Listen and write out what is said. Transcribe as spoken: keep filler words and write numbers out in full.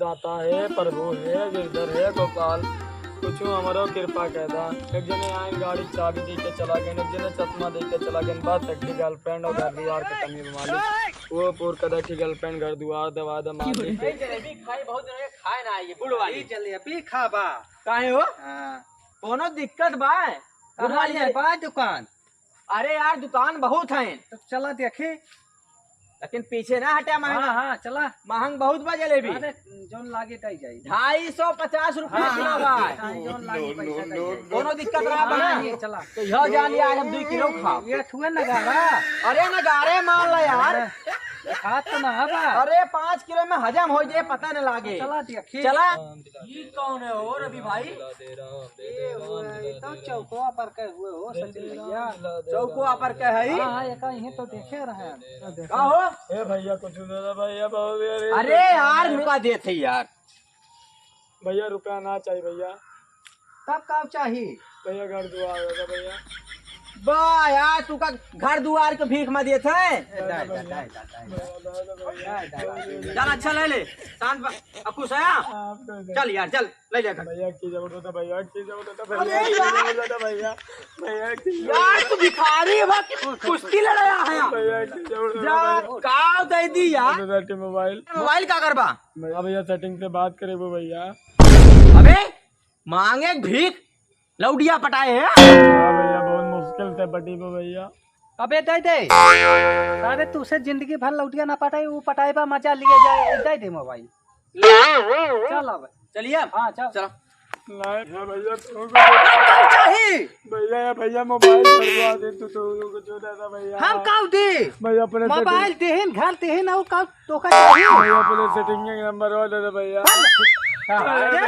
दाता हे, प्रभु हे, गिरधर हे, गोपाल, कुछ हमरो कृपा कर दा। एक जने आइन गाड़ी के चाबी दे के चला गए, एक जने चश्मा दे के चला गए, बस एक गर्लफ्रेंड और घर दुआर के कमी बा मालिक। वो पूर कदा की गर्लफ्रेंड घर दुआर दवा दे मालिक। भाई जलेबी खाई, बहुत दिन हो गए खाए ना, ये बुढ़वा ये जलेबी खाबा। काहे हो? हाँ। कोनो दिक्कत बा? बुढ़वा बुढ़वा ये ये बा दुकान। अरे यार, दुकान बहुत है। तो चला देखी। लेकिन पीछे ना हटे महंगा। हाँ, हाँ, चला। महंग बहुत बा जलेबी। अरे, जौन लागे ताई जाई। ढाई सौ पचास रुपया हाँ, किलो हाँ, बा। हाँ, जौन लागे पैसा ताई जाई। कोनो दिक्कत रहा बा ना? हाँ, ये चला। तो यह जान लिया, आज हम दो किलो खाब। ये थुए नगारा। अरे नगारे मार ला यार। अरे, खात तो ना हबा। अरे पाँच किलो में हजम हो जाए, पता न लागे। चला देखी। चला। ई कौन है हो रवि भाई? ए, वो, ये तो चौकोआ पर के हुए हो सचिन भैया। चौकोआ पर के है? हाँ, हाँ, ये कहीं तो देखे रहे हैं। का हो? ए भैया, कुछ दे दे भैया, बहुत यार, अरे यार, मुका देत है यार। भैया, रुपया ना चाहिए भैया। तब का चाहिए? भैया, घर दुआर होगा भैया। बा यार, तू का घर दुआर के भीख में देत है? ए, दाई, दाई, दाई, दाई, दाई। भैया, भैया, भैया। चल, अच्छा ले ले, शांत बा-, अब खुश है? आप तो दे। चल यार, चल, ले जा घर। भैया, की जरूरत है, भैया, की जरूरत है, अरे भैया, की यार। जरूरत है, भैया, भैया, की यार, जरूरत तू भिखारी है, बा, कुश्ती लड़ाया है। भैया, की जरूरत है, जा, भैया। का दे दी यार? दे दे मोबाइल। मोबाइल का करबा? भैया, भैया, सेटिंग से बात करे वो भैया। अबे, मांगे भीख, लौडिया पटाए है। हाँ भैया, बहुत मुश्किल से पटी वो भैया। अबे दे दे। अरे तू से जिंदगी भर लौटिया ना पटाई, वो पटाई बा मजा लिए जाए, दे दे मोबाइल। चल अब। चलिए अब। हाँ, चल। चलो। नहीं, हाँ भैया, तुमको चाहिए। भैया, या भैया मोबाइल करवा दे तू, तो कुछ हो जाता भैया। हम काउ दे? भैया अपने मोबाइल सेटिंग देहिन, घर देहिन, और काउ तोका चाहिए? भैया अपने सेटिंग के नंबर और दे दे भैया। अरे।